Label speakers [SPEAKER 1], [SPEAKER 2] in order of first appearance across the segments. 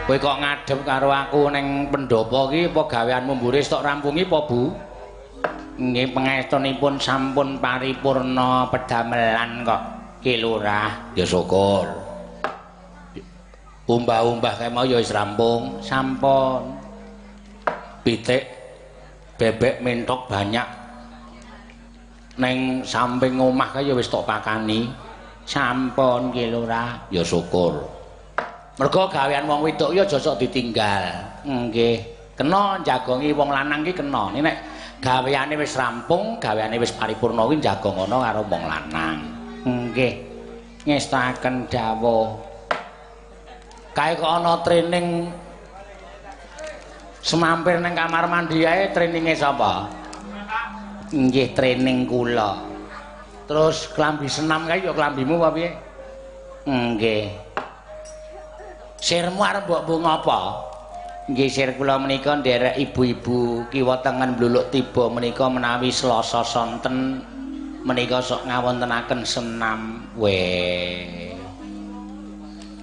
[SPEAKER 1] Kowe kok ngadep karo aku ning pendopo iki apa gaweanmu mburi tok rampungi apa, Bu? Nggih, pangestunipun sampun paripurna pedamelan kok, Ki Lurah. Ya syukur. Umbah-umbah kae mau ya wis rampung. Sampun. Pitik bebek mentok banyak neng samping omah kae ya wis tok pakani. Sampun, Ki Lurah. Ya syukur. Mergo gawean wong wedok ya aja sok ditinggal. Nggih. Kena jagongi wong lanang ki kena. Nek gaweane wis rampung, gaweane wis paripurna kuwi jagong ana karo wong lanang. Nggih. Ngestaken dawuh. Kae kok ana training semampir nang kamar mandi ae traininge sapa? Nggih, training kula. Terus klambi senam kae ya klambimu apa piye? Nggih. Sirmu arep mbok mbok ngapa? Nggih, sir kula menika nderek ibu-ibu kiwa tengen bluluk tiba menika menawi Selasa sonten menika sok ngawontenaken senam. Weh.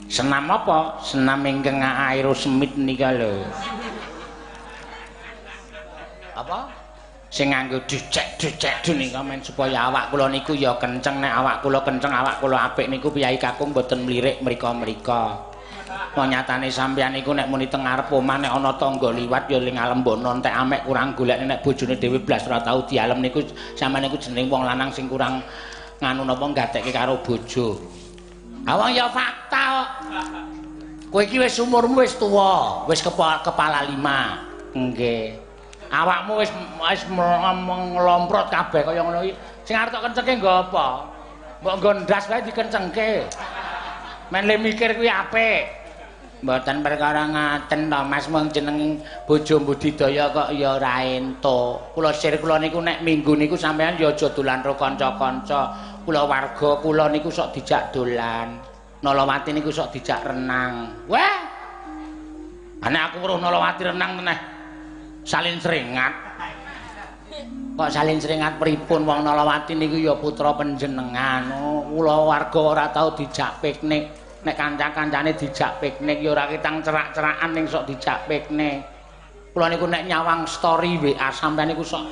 [SPEAKER 1] Senam apa? Senam ingkang aerosmith nika lho. Apa? Sing nganggo dicek-dicek nika men supaya awak kula niku ya kenceng. Nek awak kula kenceng, awak kula apik niku piyai kakung mboten mlirik mrika-mrika. Nyatane sampeyan niku nek muni teng ngarep omah nek ana tangga liwat ya ling alembono entek amek kurang golek nek bojone dhewe blas ora tau dialem niku sampeyan niku jeneng wong lanang sing kurang nganu napa gatekke karo bojo. Awang ya fakta kok. Kowe iki wis umurmu wis tuwa, wis kepala lima. Nggih. Awakmu wis wis nglomprot kabeh kaya ngono iki. Sing arep tok kencengke nggo apa? Mbok nggo ndas wae dikencengke. Men le mikir kuwi apik. Mboten perkara ngaten to Mas, mung jeneng bojo budidaya kok ya ora entuk. Kula sir kula niku nek minggu niku sampean ya aja dolan karo kanca-kanca. Kula warga kula niku sok dijak dolan. Nalawati niku sok dijak renang. Wah. Nek aku weruh Nalawati renang meneh salin seringat. Kok salin seringat pripun wong Nalawati niku ya putra panjenengan. Kula warga ora tau dijak piknik. Nek kanca-kancane dijak piknik ya ora ketang cerak-cerakan ning sok dijak piknik. Kula niku nek nyawang story WA sampean niku sok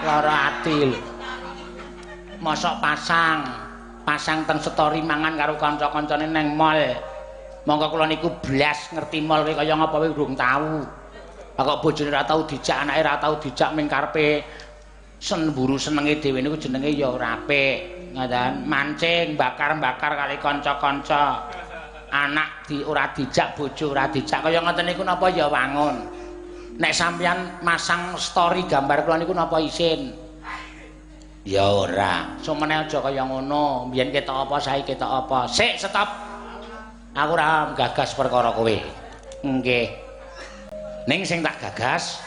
[SPEAKER 1] lara ati lho. Mosok pasang teng story mangan karo kanca-kancane neng mall. Monggo kula niku blas ngerti mall kuwi kaya ngapa kuwi urung tau. Kok bojone ora tau dijak, anake ora tau dijak ming karepe semburu senenge dhewe niku jenenge ya ora apik. Ngaten, mancing, bakar-bakar kali kanca-kanca. Anak di ora dijak, bojo ora dijak. Kaya ngoten niku napa ya wangun. Nek sampeyan masang story gambar kula niku napa isin? Ya ora. Sumene aja kaya ngono. Biyen ketok apa saiki ketok apa. Sik, stop. Aku ora gagas perkara kowe. Nggih. Ning sing tak gagas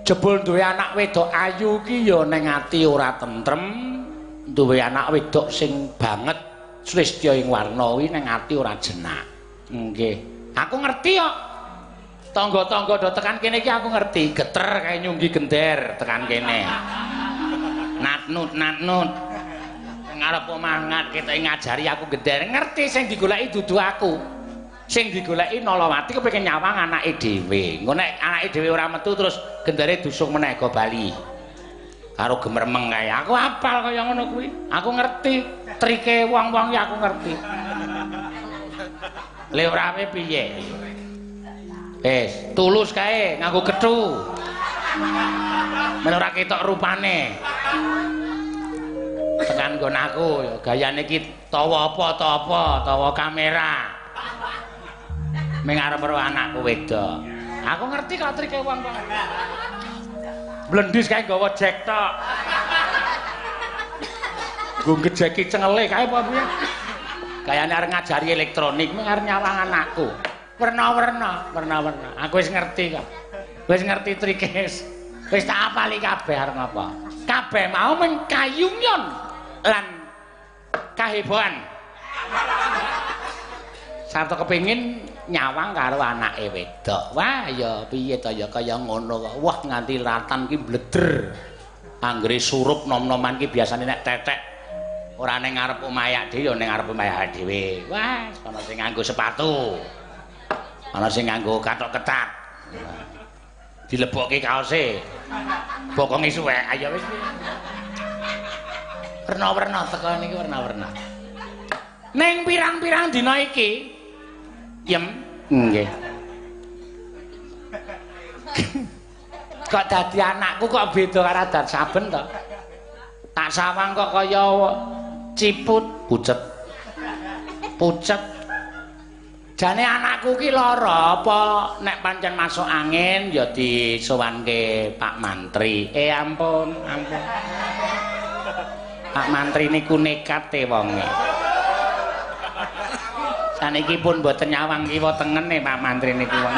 [SPEAKER 1] jebul duwe anak wedok ayu ki ya ning ati ora tentrem. Duwe anak wedok sing banget sulistya ing warna kuwi ning ati ora jenak. Nggih. Aku ngerti kok. Tangga-tangga do tekan kene iki aku ngerti, geter kae nyunggi gender tekan kene. Natnut natnut. Ngarep omah ngat ketoke ngajari aku gender, ngerti sing digoleki dudu aku. Sing digoleki Nalawati kepengin nyawang anake dhewe. Engko nek anake dhewe ora metu terus gendere dusung meneh go bali. Karo gemermeng kae. Aku apal kaya ngono kuwi. Aku ngerti trike wong-wong ya aku ngerti. Le ora piye? Wis, tulus kae nganggo kethu. Men ora ketok rupane. Tekan nggon aku ya gayane iki tawa apa ta apa, tawa kamera. Ming arep karo anakku wedok. Aku ngerti kok trike wong-wong. Blendis kae nggawa jack tok. Nggo ngejeki cengele kae apa piye? Gayane arep ngajari elektronik ming arep nyawang anakku. Werna-werna, werna-werna. Aku wis ngerti kok. Wis ngerti trike. Wis tak apali kabeh arep ngapa. Kabeh mau mung kayunyon lan kahebohan. Sarta kepengin nyawang karo anake wedok. Wah ya piye to ya kaya ngono kok. Wah nganti ratan ki bleder. Anggere surup nom-noman ki biasane nek tetek Ora ning ngarep omahe awake dhewe ya ning ngarep omahe awake dhewe. Wah, ana sing nganggo sepatu. Ana sing nganggo kathok ketat. Dilebokke kaose. Bokonge suwek, ayo wis. Werna-werna teko niki werna-werna. Ning pirang-pirang dina iki, Yem, nggih. Kok dadi anakku kok beda karo adat saben to? Tak sawang kok kaya ciput, pucet. Pucet. Jane anakku ki lara apa nek pancen masuk angin ya disowanke Pak Mantri. Ampun, ampun. Pak Mantri niku nekat e wonge. Saniki pun mboten nyawang kiwa tengene Pak Mantri niku wong.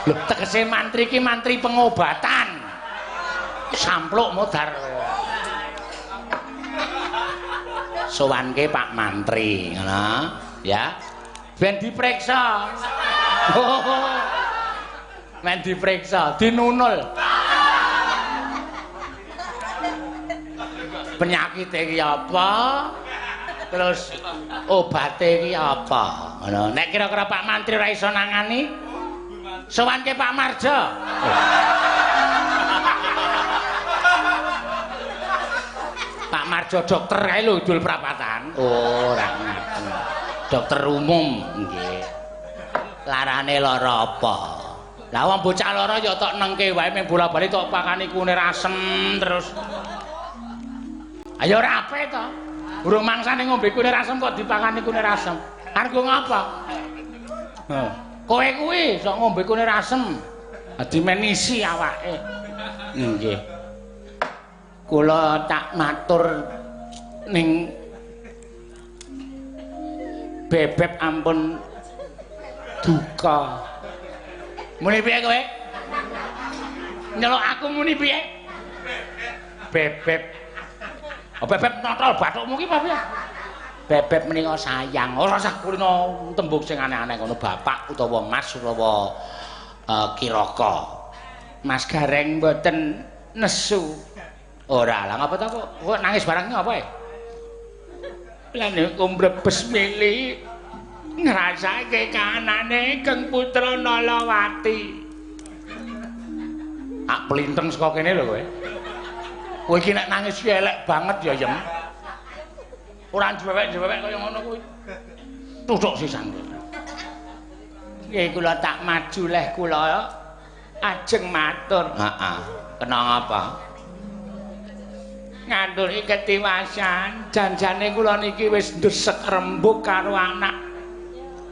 [SPEAKER 1] Lho, tegese mantri ki mantri pengobatan. Sampluk modar. Sowanke Pak Mantri, ngono ya. Ben diperiksa. Men diperiksa, dinunul. Penyakite iki apa? Terus obate iki apa? Ngono. Nek kira-kira Pak Mantri ora iso nangani, sowanke Pak Marjo. Pak Marjo dokter kae lho idul prapatan. Oh, ora ngaten. Dokter umum nggih. Larane lara apa? Lah wong bocah lara ya tok nengke wae mung bola-bali tok pakani kunir asem terus. Ayo ora ape to. Urung mangsane ngombe kunir asem kok dipakani kunir asem. Arep ngapa? Heh. Kowe kuwi sok ngombe kunir asem. Dadi menisi awake. Nggih. Kula tak matur ning Bebeb ampun duka. Muni piye kowe? Nyeluk aku muni piye? Bebeb. Oh, Bebeb notol bathukmu ki apa piye? Bebeb menika sayang. Ora usah kulino tembung sing aneh-aneh ngono bapak utawa mas utawa kiraka. Mas Gareng mboten nesu. Ora, lah ngapa ta kok? Kok nangis barang ngapa e? Lah niku mrebes mili ngrasake kahanane Kang Putra Nalawati. Tak plinteng saka kene lho kowe. Kowe iki nek nangis ki elek banget ya, Yem. Ora njewek-njewek kaya ngono kuwi. Tuthuk sisan. Nggih kula tak maju leh kula ajeng matur. Heeh. Kena ngapa? Nganduri ketiwasan, janjane kula niki wis ndesek rembug karo anak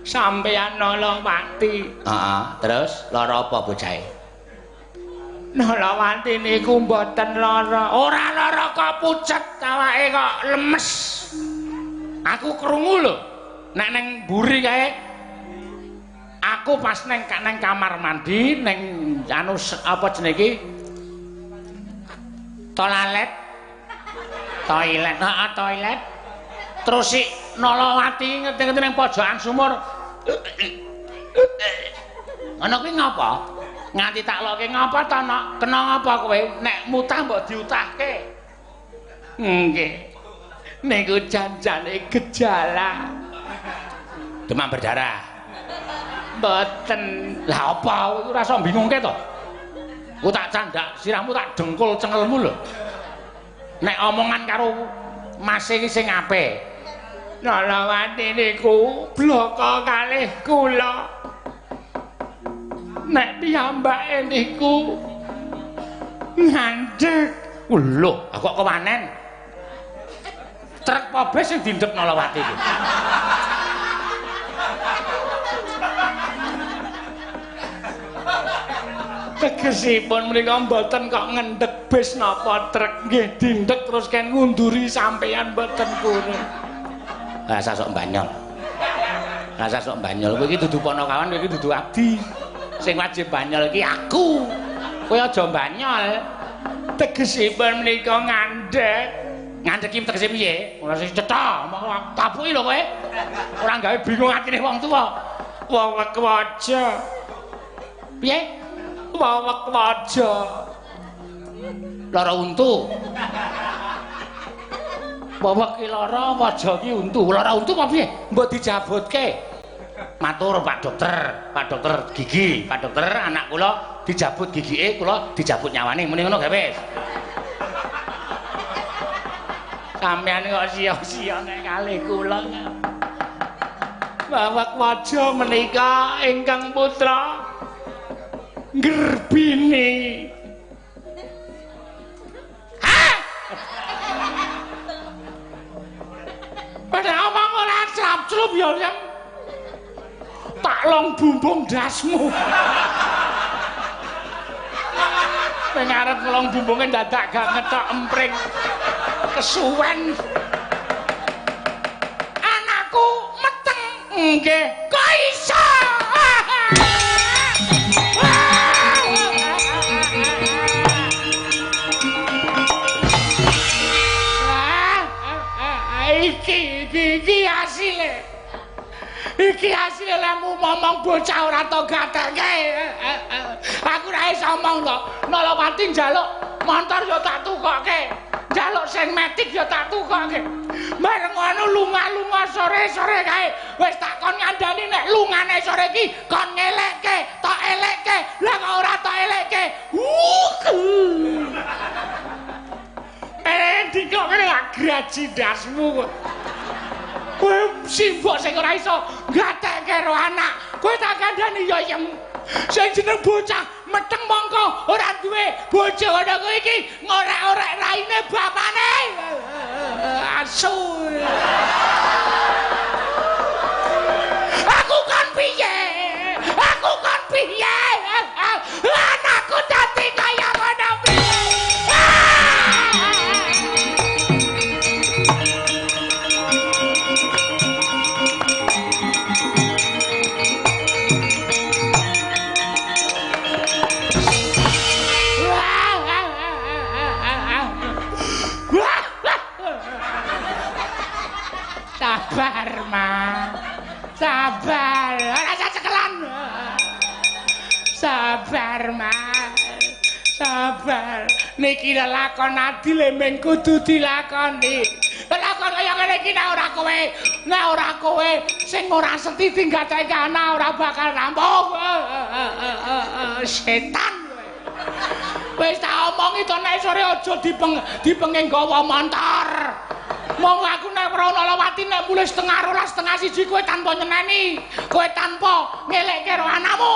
[SPEAKER 1] sampeyan Nalawati. Heeh, terus lara apa bocahe? Nalawati niku mboten lara. Ora lara kok pucet, awake kok lemes. Aku krungu lho. Nek neng mburi kae aku pas neng kamar mandi neng anu apa jenenge iki? Toilet. Toilet, heeh toilet. Terus si Nalawati ngerti-ngerti nang pojokan sumur. Ngono kuwi ngapa? Nganti tak loke ngapa to, Nok? Kena ngapa kowe? Nek mutah mbok diutahke. Nggih. Niku janjane gejala demam berdarah. Mboten. Lah apa kowe ora iso bingungke to? Ku tak candak sirahmu tak dengkul cengelmu lho. Nek omongan karo mase iki sing apik. Nalawati niku bloko kalih kula. Nek piyambake niku ngandhek. Lho, kok kewanen. Trek pobes sing dindek Nalawati iki. Tegesipun menika mboten kok ngendhek bis napa trek nggih dindek terus ken ngunduri sampeyan mboten purun. Rasa sok banyol. Rasa sok banyol. Kowe iki dudu ponokawan, kowe iki dudu abdi. Sing wajib banyol iki aku. Kowe aja banyol. Tegesipun menika ngandhek. Ngandhek iki tegese piye? Ora sing cetha, omong tapuki lho kowe. Ora gawe bingung atine wong tuwa. Wewek waja. Piye? Wewek waja. Lara untu. Wewek ki lara, waja ki untu. Lara untu apa piye? Mbok dijabutke. Matur Pak Dokter, Pak Dokter gigi, Pak Dokter anak kula dijabut gigike, kula dijabut nyawane. Muni ngono gawe wis. Sampeyan kok sia-sia nek kalih kula. Wewek waja menika ingkang putra Gerbini. Hah? Padha omong ora cap-clup ya, Yang. Tak long bumbung dasmu. Kowe ngarep ngelong bumbunge dadak gak ngetok empring. Kesuwen. Anakku meteng. Nggih. Kok iso? Iki hasile. Iki hasile lemu ngomong bocah ora tau gatekke. Aku ora iso omong to. Nalawati njaluk montor ya tak tukokke. Njaluk sing metik ya tak tukokke. Bareng ngono lunga-lunga sore-sore kae wis tak kon ngandani nek lungane sore iki kon ngelekke, tok elekke. Lah kok ora tok elekke. Dikok ngene gak graji ndasmu kok. Kowe simbok sing ora iso gatekke karo anak. Kowe tak kandhani ya yem. Sing jeneng bocah meteng mongko ora duwe bojo ngono kuwi iki ngorek-orek raine bapane. Asu. Aku kon piye? Aku kon piye? Anakku dadi kaya ngono piye? Sabar, Ma. Sabar. Ora usah cekelan. Sabar, Ma. Sabar. Niki lelakon adile mung kudu dilakoni. Lelakon kaya ngene iki nek ora kowe, nek ora kowe sing ora seti tinggatake anak ora bakal rampung. Setan kowe. Wis tak omongi to nek sore aja dipenging gawa montor. Monggo aku nek ora Nalawati nek mulih 11:30 12:30 kowe tanpa nyeneni, kowe tanpa ngelekke karo anakmu.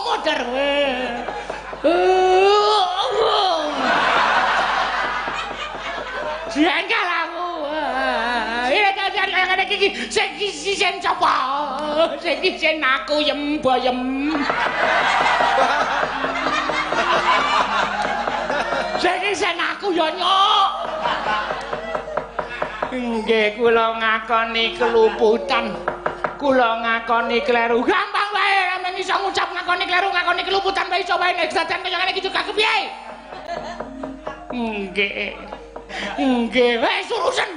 [SPEAKER 1] Modar kowe. Jengkel aku. Iki kaya ngene iki sing sing sapa? Sing sing aku yem boyem. Sing sing aku ya nyok. Nggih kula ngakoni keluputan. Kula ngakoni kleru. Gampang wae nek iso ngucap ngakoni kleru, ngakoni keluputan wae iso wae nek dadakan kaya ngene iki juga kepiye? Nggih. Nggih, wis urusan.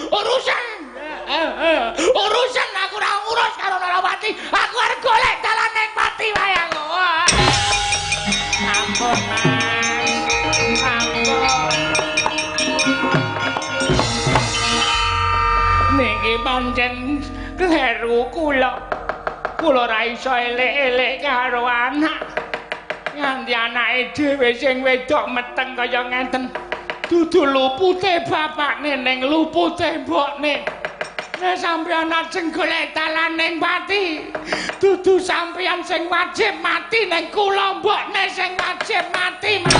[SPEAKER 1] Urusan. Urusan aku ora ngurus karo Nalawati. Aku arep golek dalan ning pati wae aku. Ampun, Mas. Ampun. Niki pancen kleru kula. Kula ora iso elek-elek karo anak. Nganti anake dhewe sing wedok meteng kaya ngenten. Dudu lupute bapakne ning lupute mbokne. Nek sampeyan ajeng golek dalan ning pati, dudu sampeyan sing wajib mati ning kula mbokne sing wajib mati, Mas.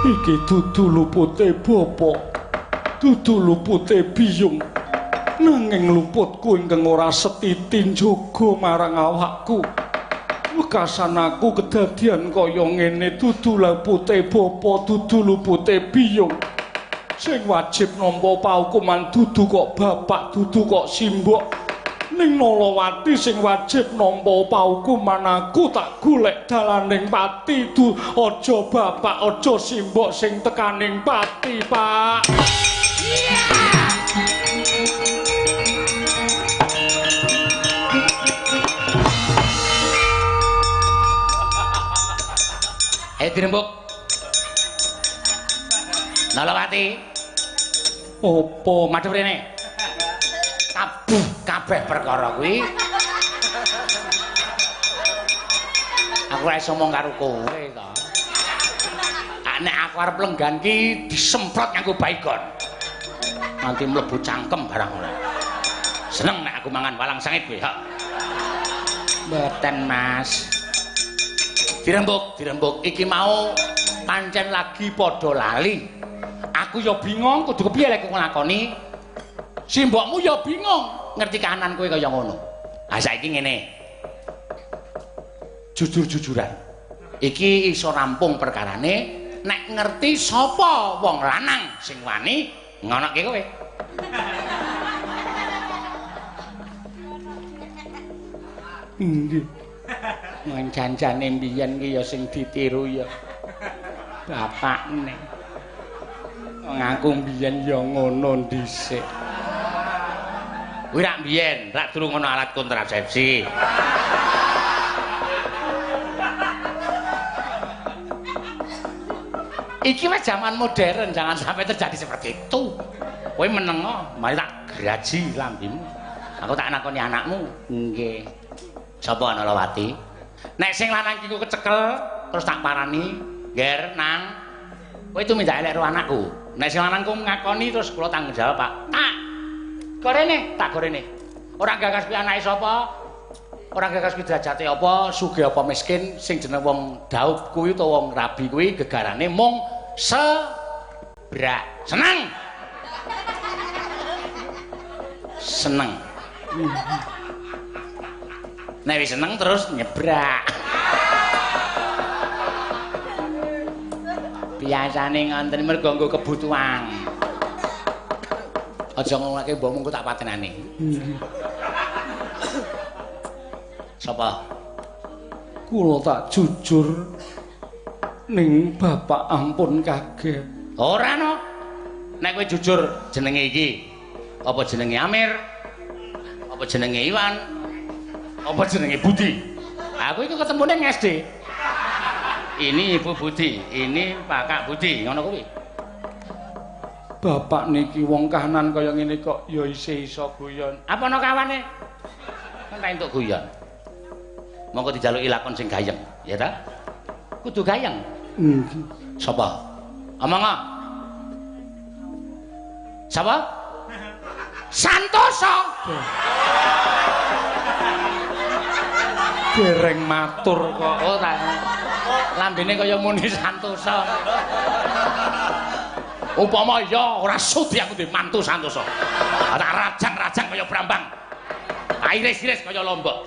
[SPEAKER 1] Iki dudu lupute bapak, dudu lupute biyung. Nanging luputku ingkang ora setiti njaga marang awakku. Wekasan aku kedadian kaya ngene dudu lupute bapa, dudu lupute biyung. Sing wajib nampa paukuman dudu kok bapak, dudu kok simbok. Ning Nalawati sing wajib nampa paukuman aku tak golek dalaning pati. Du aja bapak, aja simbok sing tekaning pati, Pak. Yeah! Dirembuk. Nalawati.
[SPEAKER 2] Opo?
[SPEAKER 1] Madhep rene. Kabeh kabeh perkara kuwi aku ora iso omong karo kowe to. Nek aku arep lenggan ki disemprot nganggo baygon. Nanti mlebu cangkem barang ora. Seneng nek aku mangan walang sangit kowe, ha. Mboten, Mas. Dirembuk, dirembuk iki mau pancen lagi padha lali. Aku ya bingung kudu kepiye lek nglakoni. Simbokmu ya bingung ngerti kahanan kowe kaya ngono. Ha saiki ngene. Jujur-jujuran. Iki iso rampung perkarane nek ngerti sapa wong lanang sing wani ngonoke kowe.
[SPEAKER 2] Nggih.
[SPEAKER 1] Wong janjane mbiyen ki ya sing ditiru ya bapakne. Wong aku mbiyen ya ngono dhisik. Kuwi rak mbiyen, rak durung ana alat kontrasepsi. Iki wis zaman modern, jangan sampai terjadi seperti itu. Kowe menengo, mari tak graji lambimu. Aku tak nakoni anakmu. Nggih. Sapa Nalawati? Nek sing lanang iki kecekel terus tak parani, "Nger, Nang. Kowe tumindak elek karo anakku." Nek sing lanang ku ngakoni terus kula tanggung jawab, Pak. Tak gorene, tak gorene. Ora gagas kuwi anake sapa? Ora gagas kuwi derajate apa, sugih apa miskin, sing jeneng wong daup kuwi utawa wong rabi kuwi gegarane mung sebrak. Seneng. Seneng. Nek wis seneng terus nyebrak. Biasane ngonten mergo nggo kebutuhan. Aja ngomongake mbokmu engko tak patenane. Sapa?
[SPEAKER 2] Kula tak jujur ning bapak ampun kaget.
[SPEAKER 1] Ora no. Nek kowe jujur jenenge iki apa jenenge Amir? Apa jenenge Iwan? Apa jenenge Budi? Aku iku ketemune ning SD. Ini Ibu Budi, ini Pakak Budi, ngono kuwi.
[SPEAKER 2] Bapak niki wong kahanan kaya ngene kok ya isih iso guyon.
[SPEAKER 1] Apa ana kawane? Kan ta entuk guyon. Monggo dijaluki lakon sing gayeng, ya ta? Kudu gayeng.
[SPEAKER 2] Nggih.
[SPEAKER 1] Sapa? Omong. Sapa? Santoso.
[SPEAKER 2] Dereng matur kok.
[SPEAKER 1] Oh, ta. Lambene kaya muni Santoso. Upama iya ora sudi aku duwe mantu Santoso. Tak rajang-rajang kaya brambang. Tak iris-iris kaya lombok.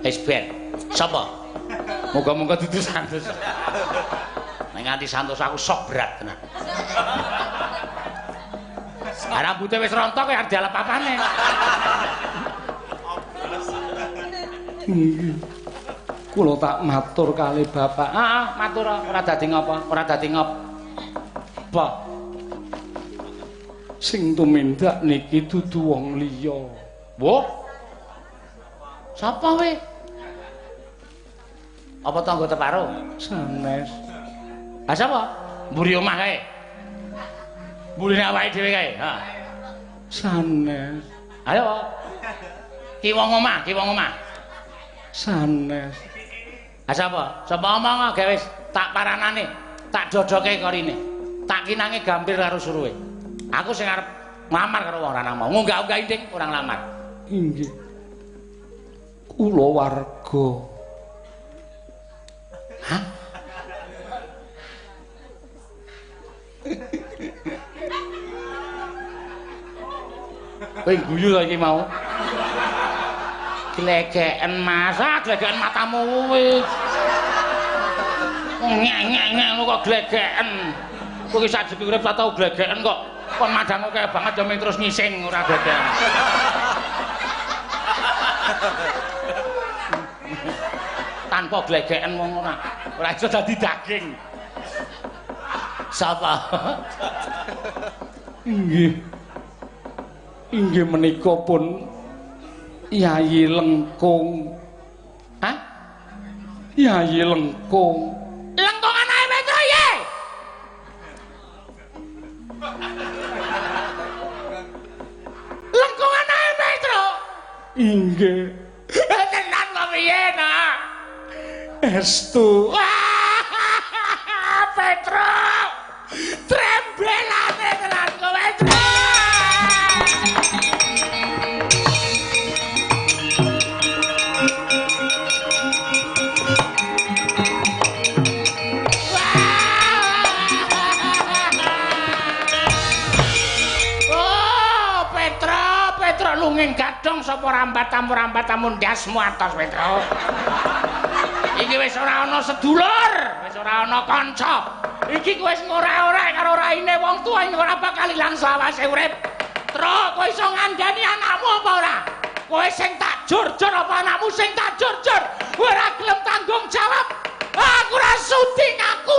[SPEAKER 1] Wis ben. Sapa? Muga-muga dudu Santoso. Nek nganti Santoso aku sok berat tenan. Rambute wis rontok kaya arep dialep apane.
[SPEAKER 2] Nggih. Kula tak matur kali bapak.
[SPEAKER 1] Heeh, matur ora dadi ngapa, ora dadi ngapa.
[SPEAKER 2] Sing tumindak niki dudu wong liya.
[SPEAKER 1] Wah. Sapa we? Apa tangga teparo?
[SPEAKER 2] Sanes.
[SPEAKER 1] Ha sapa? Mburi omah kae. Mburine awake dhewe kae. Ha.
[SPEAKER 2] Sanes.
[SPEAKER 1] Ayo. Ki wong omah, ki wong omah.
[SPEAKER 2] Sanes.
[SPEAKER 1] Ha sapa? Sapa omong gawe wis tak paranane, tak dodoke korine. Tak kinange gambir karo suruhe. Aku sing arep nglamar karo wong lanang mau. Ngunggah-unggah inding ora nglamar.
[SPEAKER 2] Inggih. Kula warga.
[SPEAKER 1] Hah? Kowe guyu to iki mau? Glegeken Mas, ah glegeken matamu kuwi. Ngek-ngek ngono kok glegeken. Kowe iki sajeke urip tak tau glegeken kok. Kon madang akeh banget ya terus ngising ora glegeken. Tanpa glegeken wong ora ora iso dadi daging. Sapa?
[SPEAKER 2] Inggih. Inggih menika pun Yayi Lengkung.
[SPEAKER 1] Hah?
[SPEAKER 2] Yayi Lengkung.
[SPEAKER 1] Lengkung anake
[SPEAKER 2] Inggih.
[SPEAKER 1] Tenan kok piye, Nak?
[SPEAKER 2] Estu.
[SPEAKER 1] Petro. Trembelane tenan kowe, Petro. Lunging gadhong sapa rambat tamu rambat tamu ndasmu atos Petro. Iki wis ora ana sedulur, wis ora ana kanca. Iki kowe wis ngorek-orek karo raine wong tuwa iki ora bakal ilang selawase urip. Tro, kowe iso ngandani anakmu apa ora? Kowe sing tak jur-jur apa anakmu sing tak jur-jur? Kowe ora gelem tanggung jawab. Aku ora sudi ngaku